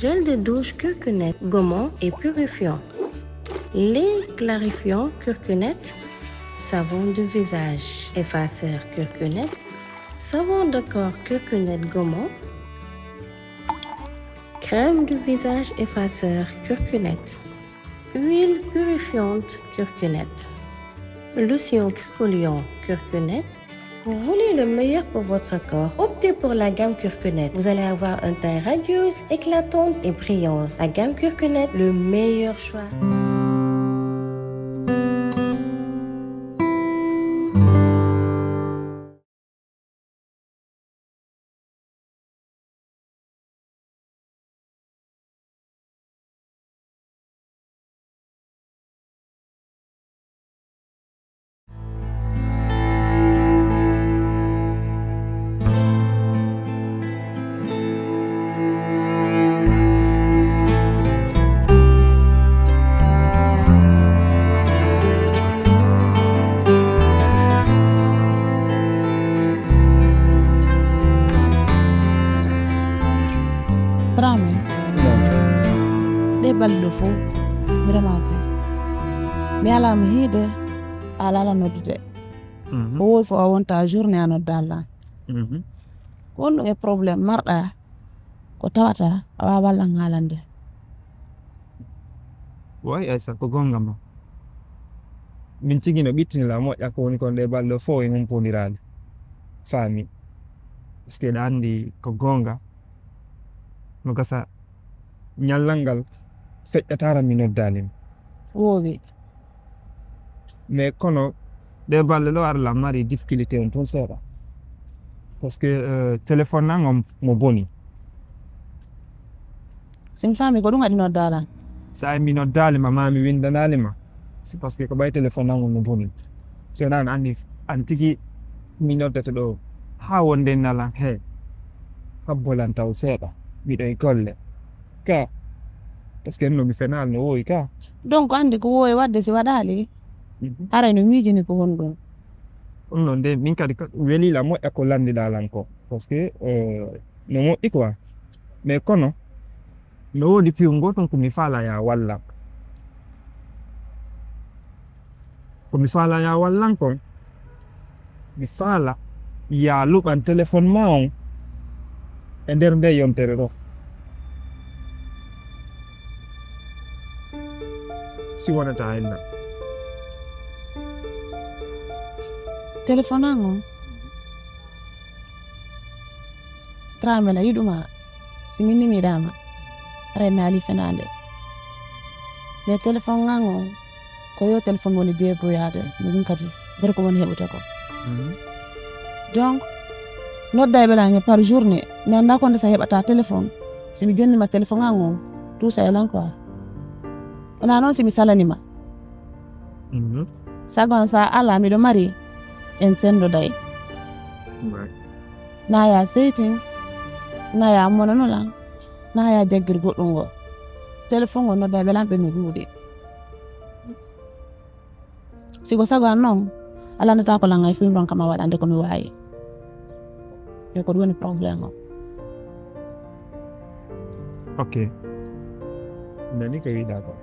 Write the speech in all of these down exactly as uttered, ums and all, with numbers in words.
Gel de douche Kirkconnect, gommant et purifiant. Lait clarifiant Kirkconnect, savon de visage effaceur Kirkconnect, savon de corps Kirkconnect, gommant, crème de visage effaceur Kirkconnect, huile purifiante Kirkconnect, lotion exfoliant Kirkconnect. Vous voulez le meilleur pour votre corps? Optez pour la gamme Kirkconnect. Vous allez avoir un teint radieuse, éclatante et brillante. La gamme Kirkconnect, le meilleur choix. Dramé, ɗe balɗe ɗo fof mi remaaki, mi alaa mo hiide, a alaa la noddude. Ko wowi fof a wonta journée a noddaali lan. Ko honɗum e problème marɗa ko tawata a waawaa lan haalande? Way Aysata, ko goonga ma. Min tigi no ɓittini la moƴƴa ko woni kon ɗe balɗe ɗo fof en humpondiraali. Faami. Parce que ɗa anndi ko goonga no gasa ñallal ngal feƴƴataara mi noddaali ma. Woowi. Mais kono ɗe balɗe ɗo aɗa la mari difficulté on toon seeɗa. Parce que euh, téléphone an on mo boni. Si mi faami ko ɗum waɗi noddaali lan? Sa mi noddaali ma, ma mi winndanaali ma, c'est parce que ko ɓay téléphone an on no boni. Si wonaa an anndi an tigi mi noddata ɗo haa wonde nalan he habbo lan taw seeɗa, miɗo e golle ka, parce que no mi fenaali no wowi ka. Donc anndi ko wowi waɗde si waɗaali, haray no miijini ko honɗum? Ɗum noon de min kadi weli la moƴƴa ko lanndiɗaa lan ko, parce que euh, no moƴƴi quoi. Mais kono no woodi piiw ngoo toon ko mi faala ya wallan. Ko mi faala ya wallan kon, mi faala ya luɓan téléphone ma on e nder nde yontere ɗo. Si wonata hen na. Téléphone an on, Dramé, a yiɗuma, si min nimiɗaa ma, haray mi haali fenaande. Mais téléphone an on, ko yo téléphone woni débrouillade, min kadi, ɓuri ko woni heɓude ko. Donc, nodda e ɓe lan par journée, mi anndaa ko nde sa heɓata téléphone. Si mi jonni ma téléphone an on, tuusa e lan quoi. Wonaa noon si mi salani ma. Sago an sa alaa, miɗo mari, en senndoday. Na ya seytin, na ya monano lan, na ya jaggir goɗɗum ngo. Téléphone ngo nodda e ɓe lan ɓe no ɗuuɗi. Si ko sago an noon, a lanndataako lan hay fuu, mi ronka ma waɗande ko mi waawi. Yo, ko ɗum woni problème o. Ok. Mi nani ko wiɗaa ko.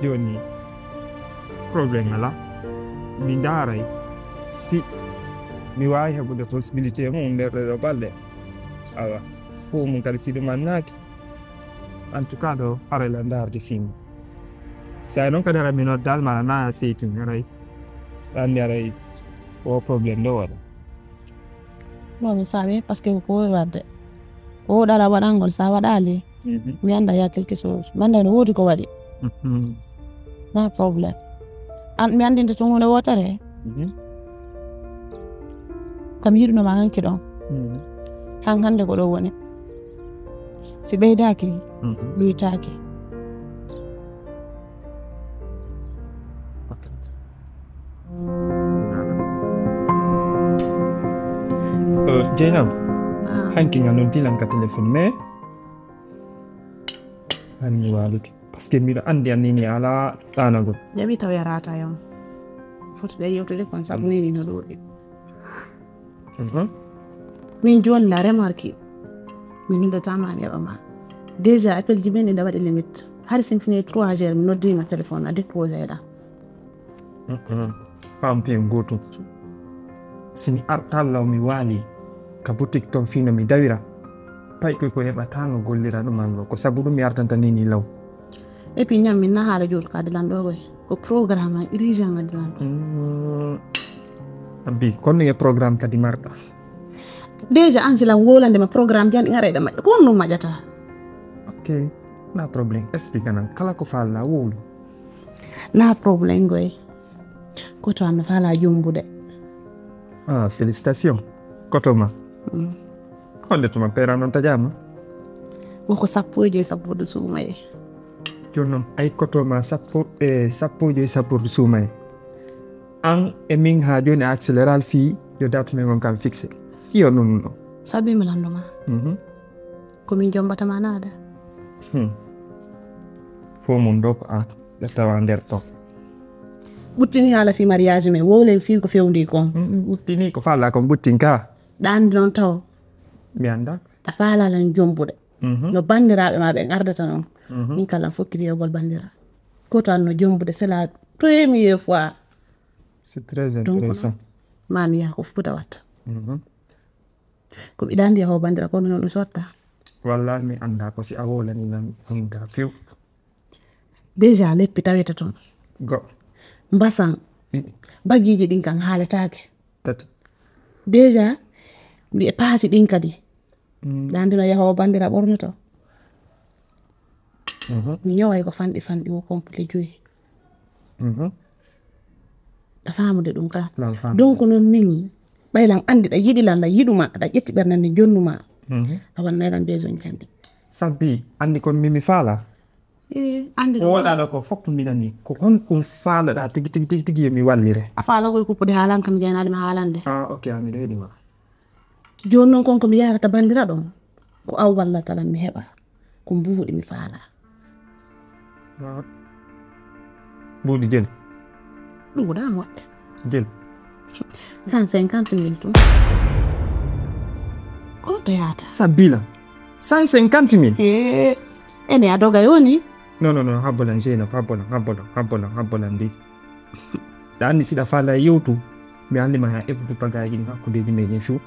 Jooni, problème alaa. Mi ndaaray si mi waawi heɓude possibilité mum nder ɗee ɗoo balɗe. Awa, fof mum kadi si ɗum annaaki. En tout cas ɗo, haray la ndaarde fii mum. Sa e noon kadi haray mi noddaali ma, na a seytini, haray. Anndi haray ko problème ɗo waɗa. Non, mi faami, parce que ko wowi waɗde. Ko woɗaala waɗangol, sa waɗaali, mi annda ya quelque chose. Mi annda no woodi ko waɗi. Na problème. An, mi anndinde tun huunde wootere. Kam yiɗuno ma hanki ɗon. Han hannde ko ɗo woni. Si ɓeydaaki, ɗuytaaki. Jeynaba, hanki nga noddi lan ka téléphone, mais hani mi waaluki. Parce que miɗo anndi anni mi alaa ɗaanagol. Jaɓi taw yaraata yon. Foti ɗe yewtude kon sabu nini no ɗuuɗi. Min jooni la remarque. Mi noddatama, mi heɓa ma. Déjà, appel ji men ina waɗi limite. Hari so mi fini trois heures, mi noddiima téléphone, a déposé ɗa. Faam piyen gootum. Si mi arta law mi waali ka boutique toon fii no mi dawira. Pay koy ko heɓata no gollira ɗum allo. Ko sabu ɗum mi artanta ni ni law. Et puis ñam min na haala jooɗo ka dilan ɗo koy. Ko programme an urgent nga dilan ɗo. Abbi, kon ni programme kadi marɗa. Déjà an si lan wolande ma programme jan ɗi ara ɗa maƴƴa. Ko honno maƴata? Ok, na problème. Explique nan kala ko falla wowlu. Na problème goy. Ko to an fala jombude. Ah, félicitations. Koto ma. Honde tuma pera non tajama. Woko sappo e joyi sappo ɗo suumaye. Jooni noon ay koto ma sappo e sappo e joyi sappo ɗo suumaye. An e min ha jooni a accéléral fii yo date men on kam fixé. Fii yo ɗum ɗo. Sabi mi lanndo ma. Mhm. Ko min jombata ma naada. Hmm. Fo mum ɗo ko an ɓe tawa nder ton. Ɓuttini haala fii mariage men, wowlen fii ko fewndi kon. Mm, mm, ɓuttini ko falla kon ɓuttin ka. Ɗa anndi noon taw. Mi annda. A fala lan jombude. Mhm. No banndiraaɓe ma ɓen ardata noon. Mhm. Min kala fokkiri yogol banndiraa. Ko tan no jombude, c'est la première fois. C'est très Donc, intéressant. Ma mi yaha ko Fuuta watta. Mhm. Ko mbiɗa anndi yahowo banndiraa ko no mi sotta. Walla mi annda ko si a wolani lan annda few. Déjà leppi tawete toon. Go. Mbasan. Mm. Bagiiji ɗin kan haaletaake. Tata. Déjà mbiɗa paasi ɗin kadi. Mm. Ɗa anndi no yahowo banndiraa ɓornoto. Mhm. Mi ñoway ko fanɗi fanɗi wo complet joyi. Mhm. Ɗa faamude ɗum ka. Lan faamu. Donc noon min ɓay lan anndi ɗa yiɗi lan, ɗa yiɗuma, ɗa ƴetti ɓernde nde jonnuma. Mhm. A wannay lan besoin janɗi. Sabbi anndi kon mimi faala. Eh, anndi Ko ɗum. Waɗaɗo ko fof ko mbiɗa ni ko honɗum faalaɗa tigi tigi tigi tigi yo mi wallire. A faala koye kuppude haalan kam jeenaali ma haalande. Ah, ok, a miɗo heɗi ma. Jooni noon kon ko mi yarata banndiraa ɗon ko aw wallata lan mi heɓa ko mbuuɗi mi faala. Waaw. Mbuuɗi jel. Ɗum wona moƴƴa. Jel. Cent cinquante mille tun. Ko to yaata? Sabila. Cent cinquante mille. Ee, ene a doga yoni. Non, non, non, habbolan Jeynab, habbolan, habbolan, habbolan, habbolan ndi. Ɗa anndi siɗa faala e yewtu, mi anndi ma ha efdu pagaji ɗin hakkundeji meɗen few.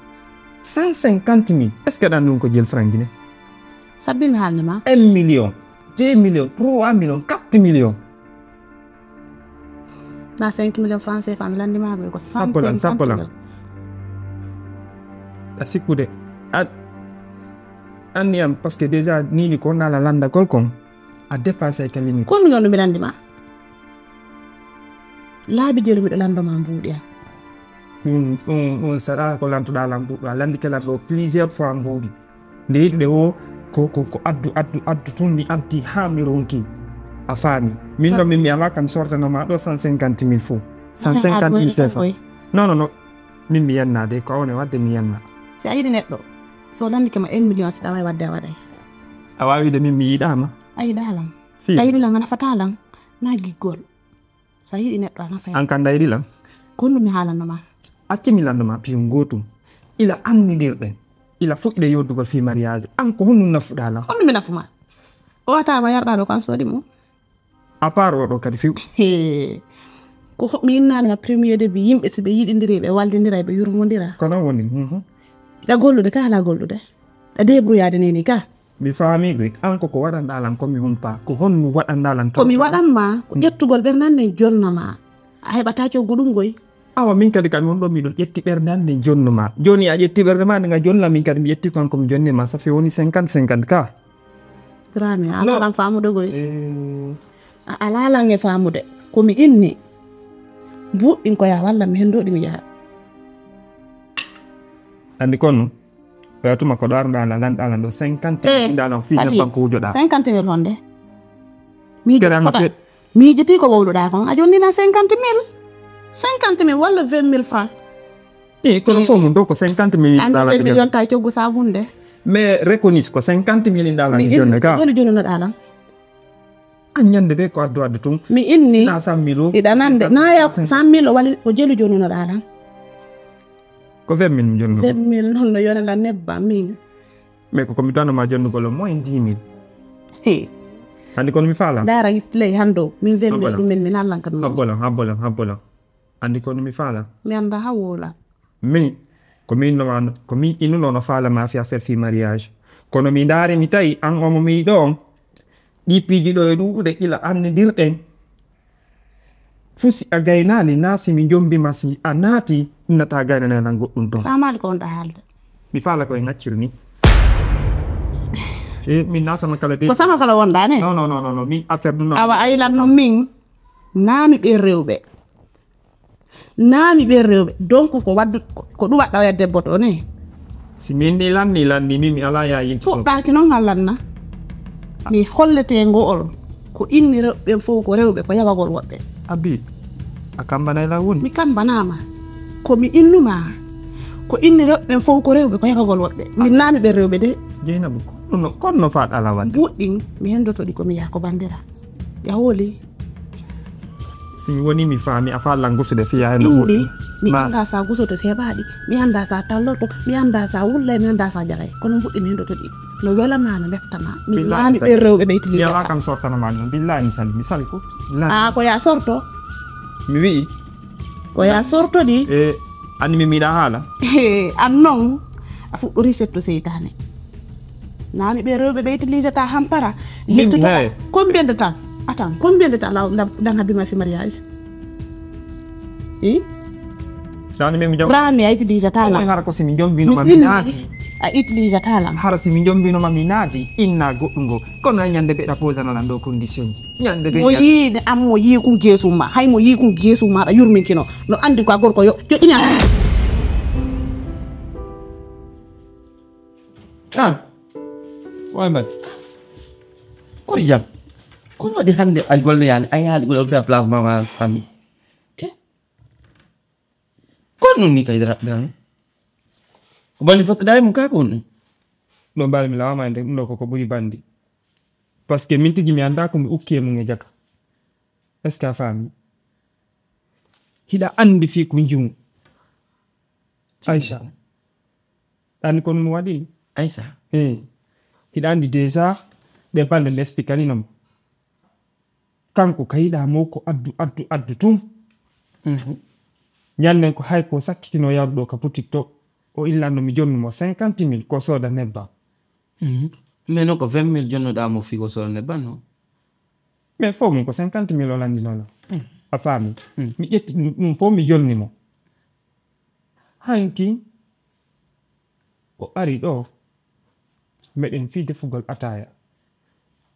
Cent cinquante mille. Est-ce que ɗan ɗum ko jel franc guinéen? Sabbi mi haalni ma. Un million, deux millions, trois millions, quatre millions. Na cinq millions francs C F A mi lanndi ma ko Sappo lan, sappo lan. A sikkude. A anni am parce que déjà nini ko nala landagol kon a dépassé ka limite. Kon mi yonno mi lanndi ma. Laabi jelu miɗo lanndo ma mbuuɗi am. Ɗum ɗum ɗum saɗa ko lantoɗa lan mbuuɗi a lanndi ke lan ɗo plusieurs fois mbuuɗi. Nde yiɗuɗe wo ko ko ko addu addu addu tun mi addi ha mi ronki. A faami. Min ɗo min mi ala kam sortanoma ɗo cent cinquante mille fof. Cent cinquante mille C F A. Non non non. Min mi yenna de ko awne wadde mi yenna. Si a yiɗi neɗɗo so landike ma un million siɗa wawi wadde a waɗay. A wawi de min mi yiɗama. A yiɗa lan. Fii. A yiɗi lan a nafata lan. Na giggol. So a yiɗi neɗɗo a nafay. An kan da yiɗi lan. Kon ɗum mi haalanno ma. Acci mi lanndo ma piyon gotum. Ila annidirɗen. Ila fuɗɗude yoddugol fii mariage. An ko honɗum nafuɗa lan. Honɗum mi nafu ma? O wata ma yarɗa ɗo ko an soodi mo. À part oɗo kadi few. Hee. Ko ho- mi innanima premier début yimɓe si ɓe yiɗidiri ɓe wallidira ɓe yurmodira. Ko non woni. Mhm. Ɗa gollude ka ala gollude. Ɗa débrouillade neni ka. Mi faami ɗum. An ko ko waɗanɗa lan ko mi humpa. Ko honɗum waɗanɗa lan. Ko mi waɗan ma ko ƴettugol ɓernande jonna ma. A heɓata coggu ɗum goy. Awa min kadi kam won ɗo miɗo ƴetti ɓernde an nde jonnuma. Joni a ƴetti ɓernde ma nde nga jonna min kadi mi ƴetti kanko mi jonni ma ça fait woni cinquante cinquante ka. Drame a ala lan famude goy. A ala lan e famude. Ko mi inni. Buɗɗin ko ya walla mi hendo ɗi mi yaha. Andi kono. Ɓeya tuma ko ɗo arɗa lan lanɗa lan ɗo cinquante. Eh, inda lan fi Fadi, nebbam ko wujoɗa. Cinquante mille honde. Mi Kere an fota- fet. Miijiti ko wowluɗa kon a jonnina cinquante mille. Cinquante mille walla vingt mille francs. I kono fof mum ɗo ko cinquante mille An ɗala ɓe ɓe jon. Yonta e coggu sabunde. Mais reconnaisse ko cinquante mille ɗala Mi ɓe jonne ka. Joni jonunoɗa lan. A ñande ɓe ko addu addu tun. Mi inni. Na cent mille o. Iɗa nande naya cent mille o wali o jelu jonunoɗa lan. Ko vingt mille mi jonno. Vingt mille noon no yonela nebbam min. Mais ko ko mi dano ma jonnugol o moins dix mille. He. Andi kono mi faala. Dara ley hando min velle Abbola. Ɗumen mi nallan kam. Habbolan, habbolan, habbolan. Andi kono mi faala. Mi anda ha wola. Mi ko mi no an ko mi inu no no faala ma fi affaire fi mariage. Kono mi ndari mi tawi an omo mi ɗon. Ɗi piiji ɗo e ɗuɗuɗe ila annidirɗen. Fuu si a gaynaali, naa si mi njombima, si a naati, innata gaynanee lan goɗɗum ton. Faamaali ko wonɗaa haalde. Mi faala ko en accir ni. E min na sama kala de. Ko sama kala wonɗaa ne? Non, non, non, non, non. Min affaire ɗum non. Awa aylan no min naami ɓe rewɓe. Naami ɓe rewɓe. Donc ko waddu ko ɗum waɗɗa oya debbo to ne? Si min ni lanni lanni min mi alaa yaa yinti ko. Fuɗɗaaki noon ngal lanna. Mi hollete ngo'ol ko inni rewɓe ɓen fof ko rewɓe ko yawagol woɓɓe. Abi, a kambanay la woni? Mi kambanaama. Ko mi innuma ko inni rewɓe ɓen fof ko rewɓe ko yawagol woɓɓe. Min naami ɓe rewɓe de. Jeynabu, kono kono faaɗa la wadde. Buɗɗin mi hendoto ɗi ko mi yaa ko bandira. Ya hooli. Si mi woni mi faami a faallan gusude fiya hen no ɓuuɗi. Mi annda sa gusoto seeɓaaɗi, mi annda sa talloto, mi annda sa wullay, mi annda sa jalay. Kono mbuɗɗi mi hendoto ɗi. No welama no wettama. Mi laami ɓen rewɓe ɓe itiliyawa kam sortana ma ɗum. Billahi mi sali, mi sali ko. Billahi. A ko ya sorto? Mi wi'i. Ko ya sorto ɗi? E anni mi miɗa haala. An non a fuɗɗori setto seytane. Naami ɓe rewɓe ɓe utilisata hampara. Yettuta combien de temps? Attends, combien de temps la la dan habima fi mariage? Hein? Sani min mi jom. Rami a utilisata la. Hara ko si mi jombino ma mi naati. A utilisata la. Hara si mi jombino ma mi naati inna goɗɗum go. Kono ñande ɓe da posana lan do condition. Ñande ɓe. Mo yi ne am mo yi kun gesu ma. Hay mo yi kun gesu ma da yurmin kino. No andi ko a gorko yo yo ina. An. Way man. Kono jam. Kono waɗi hannde ay golle yani ay haali golle oɗo place ma ma famille. Eh? Kono ɗum ni kay dara dara. Ko bandi fottoɗa e mum ka ko ɗum. Ɗo mbaɗa mi lawama e nder ɗum ɗo koko ɓuri bandi. Parce que min tigi mi annda ko mi ukki e mum e jaka. Est-ce que a faami? Hiɗa anndi fii ko njimu. Aïcha. Ɗani kon mo waɗi? Aïcha. Eh. Hiɗa anndi déjà ɗe balɗe lesdi kaninam. Kanko kayiɗa mo ko addu addu addu tum. Mhm. Ñannen ko hay ko sakkitino yaruɗo ka boutique to o illanno mi jonni mo cinquante mille ko soda nebba. Mhm. Mais non ko vingt mille jonnoɗa mo fii ko soda nebba non. Mais fof mum ko cinquante mille o lanndinoola. Mm. A faami? Mm. Mi ƴetti ɗum ɗum fof mi jonni mo. Hanki o ari ɗo meɗen fii defugol ataaya.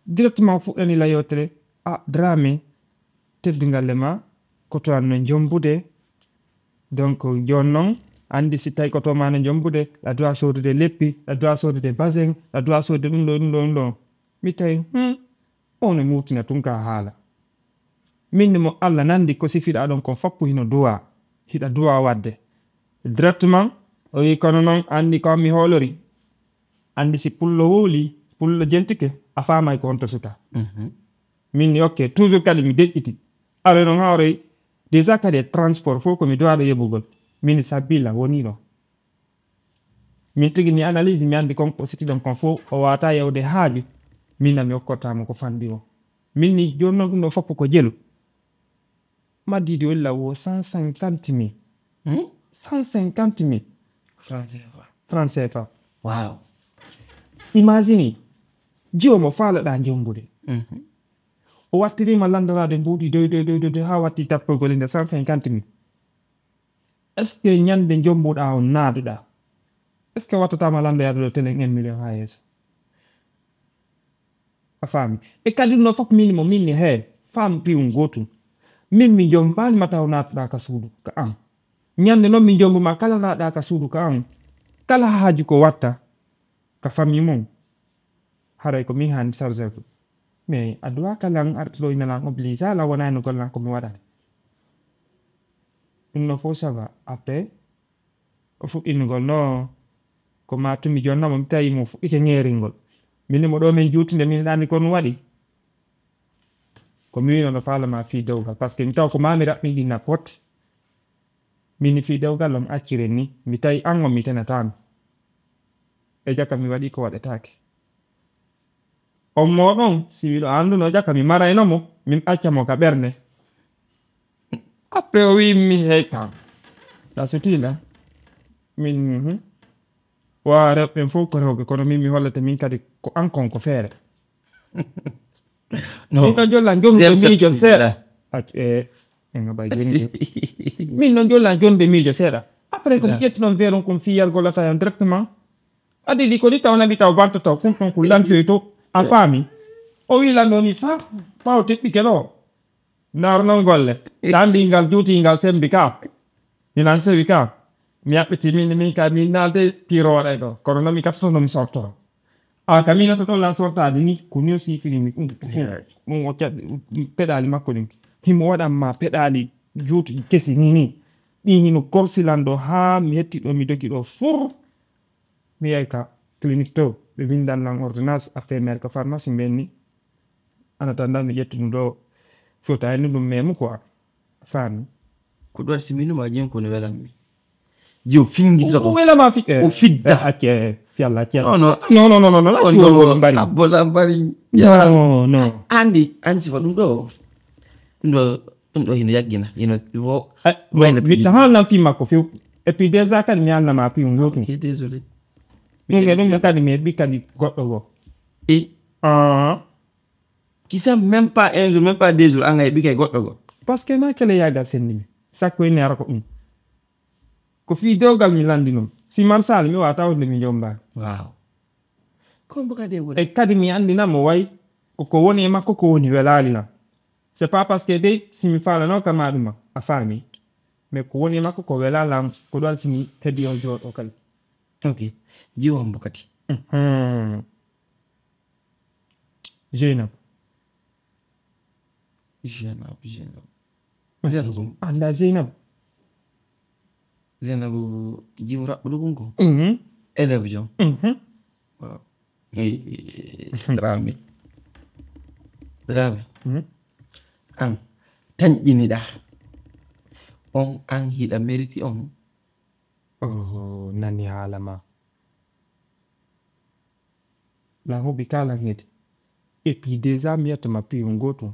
Directement o fuɗɗani la yewtere, a Dramé, teddungal e ma ko to an no jombude. Donc jooni noon anndi si tawi ko to ma no jombude, a doit soodude leppi, a doit soodude basin, a doit soodude ɗum ɗo ɗum ɗo ɗum ɗo. Mi tawi hmm, on no mutina tun ka haala. Min ni mo Allah nandi ko sifiɗa ɗon kon foppu hino duwa, hiɗa duwa wadde. Directement o wi kono noon anndi ko mi hoolori. Anndi si pullo wowli, pullo jentike, a faamay ko on to suta. Mhm. Min ni ok, toujours kadi mi deƴƴiti. Aroy noon hawroy déjà kadi e transport fof ko mi duwaɗo yeɓugol. Min ni sabila woni ɗo. Min tigi mi analyse mi anndi kon ko siti ɗon kon fof o wawata yewde haaju. Min na mi okkortamo ko fanɗi o. Min ni jooni noon ɗum ɗo foppo ko jelu. Madidi walla wo cent cinquante mille. Hmm? Cent cinquante mille. Franc C F A. Franc C F A. Waaw. Imagine jiwo mo faalaɗa jombude. Mhm. O wattirima landoraade mbuuɗi doy doy doy doy doy haa watti tappogol e nder cent cinquante mille. Est ce que ñande jombuɗa on naaduɗa? Est ce que wattatama landoyaade ɗo telen un million haa yeeso? A faami? E kadi ɗum ɗo fof min mo min ni hee faam piwum gootum. Min mi jombaali ma taw naatuɗa ka suudu ka an. Ñande noon mi jombuma kala naaɗa ka suudu ka an. Kala haaju ko watta ka famille mum. Haray ko min haani sarjal ɗum. Mais a duwa kala an artuɗo ina lan obligé ala wona no gollan ko mi waɗani. Ɗum no fof ça va. Après o fuɗɗinugol no ko ma tumi jonnamo mi tawi mo fuɗɗike ŋeeringol. Min mo ɗo min juutude min ɗani kon waɗi. Ko mi wino no faalama fii dewgal parce que mi taw ko mami raɓɓinɗi na pot. Min fii dewgal on acciren ni mi tawi an on mi tenatano. E jaka mi waɗi ko waɗetaake. On mo ɗon, si miɗo annduno jaka, mi marayno mo, min acca mo ka ɓernde. Après, o wi'i mi, "Hey, kam. Ɗa sutii la?" Min, "Mhm." Wa rewɓe ɓen fof ko rewɓe, kono min mi hollete min kadi ko an kon ko feere. Min ɗon jolla jonde miijo seeɗa. Ac-, eh, en ngaɓay joni. Min ɗon jolla jonde miijo seeɗa. Après, ko mi ƴetti ɗon veeron kon fii yargol atayon directement. Adidi ko ni taw naɓi taw banto taw kun ton kun lantoy to. A faami? O wi lan ɗo ni fa, ɓaawo teɓɓike ɗo. Ndaar non golle. Tan ndi ngal juuti ngal sembi ka. Minan sewi ka. Mi yaɓɓiti min, min ka min naalde piro waɗay ɗo. Kono non mi kattoto non mi sortoro. A ka min natoto lan sortaade ni, ko ni o siifiri mi ɗum. Ɗum o caɗ-, peɗaali makko ɗin. Himo waɗan ma peɗaali juuti kesi ni ni. Ɗin hino korsilan ɗo haa mi hetti ɗo mi dogi ɗo fur. Mi yahi ka clinique to, ɓe windan lan ordonnance, après mi ari ka pharmacie mbenni. Ana tan dan mi ƴettu ɗum ɗo, fota hendu ɗum memu quoi. A faami? Ko ɗum si minuma joni ko no welanmi. Jom fingita ko. O welama fi-, eh, o fidda. Eh, acce, fi Allah, acce. Non, non. Non, non, non, non, non. On ɗo mbari. Abbo la mbari. Non, non. Andi, andi sifa ɗum ɗo. Ɗum ɗo, ɗum ɗo hino yaggina. Hino wo-, eh, wayno mi pi- ta haalnan fi makko few. Et puis déjà kadi mi haalnama pi on gotum. Ok, désolé. Ɗum e ɗum kadi mi heɓi kadi goɗɗo goo. Et ah. Qui sait même pas un jour, même pas deux jours, an a heɓi kay goɗɗo goo. Parce que na kele yaga senni mi. Sakko ene ara ko ɗum. Ko fii dewgal mi lanndinoo. Si Marsali mi waawata wonde mi jommbaaki. Waaw. Ko mbo kadi e woni. E kadi mi anndinan mo wayi ko ko woni e makko ko woni welaali lan. C'est pas parce que dey si mi faalanoo ka maa ɗuma, a faami. Mais ko woni e makko ko welaali lan, ko ɗum si mi heɓi on jooɗoo kadi. Ok. Jiwo mbo kadi. Mhm. Jeynab. Jeynab, Jeynab. Jeynab. Anndaa Jeynab? Jeynab jiwo raɓɓuɗo kon ko? Mhm. Élève jom. Mhm. Waaw. Dramé. Dramé. Mhm. An, tanƴiniɗaa. On, an hiɗa mérite on. Oh, nani haala ma. Lan huɓi kala hede. Et puis déjà mi yetta ma piyon goto.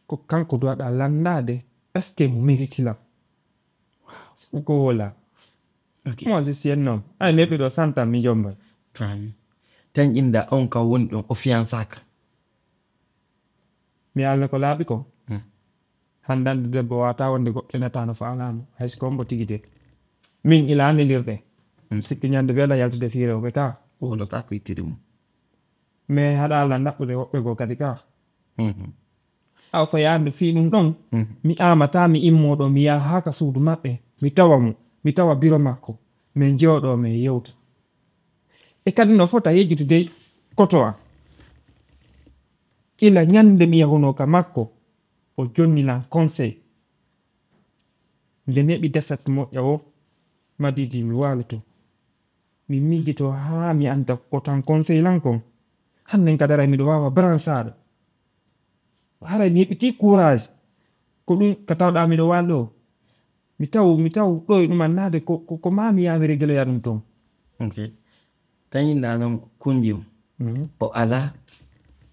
Ko kanko duwaɗa landaade. Est-ce que mo mérite lan? Ko wala. Ok. Moi, je suis un homme. Ay, neɓɓe ɗo santa mi jomba. Fami. Tan ƴinda on ka woni ɗon o fiyansaka. Mi alna ko laaɓi ko. Hmm. Handande debbo wata wonde goɗɗo nata no faalaama. Hay so ko mbo tigi de. Min ila anndirɗe. Hmm. Sikki ñande bela yaltude fii rewɓe ka. Wonata ko ittiri mum. Mais haɗa ala naɓɓude woɓɓe goo kadi ka. Mhm. Aw ko yaande fii ɗum ɗon. Mhm. Mi amata mi immo ɗo mi yaha haa ka suudu maɓɓe. Mi tawa mo. Mi tawa biro makko. Min jooɗo min yewta. E kadi no fota yejjutude koto am. Ila ñande mi yahunoo ka makko, o jonni lan conseil. Nde mi heɓi défaite moƴƴa o, Madidi mi waaloto. Mi miijito haa mi annda ko tan conseil lan kon. Hannden ka daray miɗo waawa branchaade. Haray mi heɓitii courage. Ko ɗum ka tawɗaa miɗo waalo. Mi taw, mi taw ɗo e ɗum annaade ko, ko, ko maa mi yaawiri geloya ɗum toon. Ok. Tañinɗaa noon konji o. Mhm. O alaa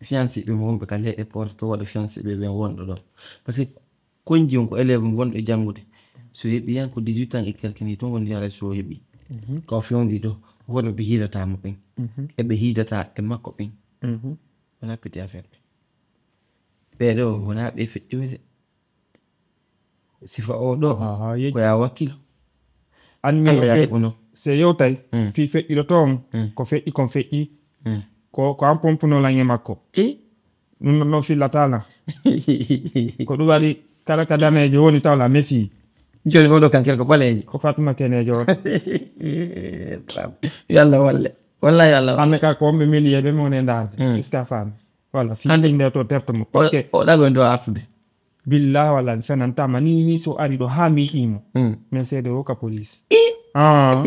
fiancé ɓe wonɓe ka leyɗe Porto to waɗa fiancé ɓe ɓen wonɗo ɗo. Parce que konji on ko élève wonɗo e janngude. So heɓi yan ko dix-huit ans et quelques ni toon woni yaara so heɓi. Mhm. Ko fiancé ɗo, worɓe ɓe hiidataa mo ɓen. Mhm. E ɓe hiidataa e makko ɓen. Mhm. Wonaa petit affaire ɓe. Ɓee ɗo wonaa ɓe feƴƴuɓe de. Sifa o ɗo, aha, yeji. Ko ya wakkilo. An mi Allah ya fe-, heɓuno. Se yewtay, mm, fii feƴƴiɗo toon, mm, ko feƴƴi kon feƴƴi, mm, ko, ko an pompuno lan e makko. I? Ɗum ɗon noon fillataa lan. Ko ɗum waɗi kala ka daneejo woni taw la méfie. Jooni o ɗo kan kel ko ɓaleejo. Ko Fatuma Keneejo on. Yo Allah walle. Wallahi yo Allah walle. Hannde ka ko wonɓe milieu ɓe mo ne ndaarde. Mm. Est-ce que a faami? Walla fii hannde innde to terto mo. O, parce que o ɗago en ɗo artude. Billahi walla mi fenantama ni, ni so ari ɗo haa mi yiɗi mo. Hmm. Min seede o ka police. I? Ah.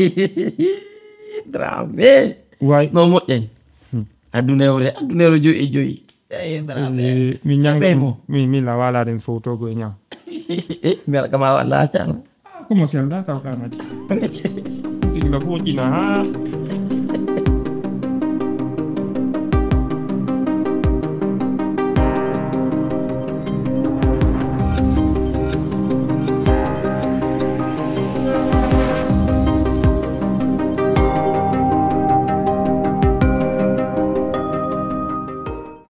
Dramé. Way. No moƴƴani. Hmm. Aduna o re, aduna o joyi e joyi. Eh, Dramé. Eh, mi ñang-, ɓe mo. Mi, mi la wala den fotogo e ñam. Eh, mi ala kama wala tan. Ah, comment c'est là, taw kana di. Ɗum ɗo fof ƴina haa.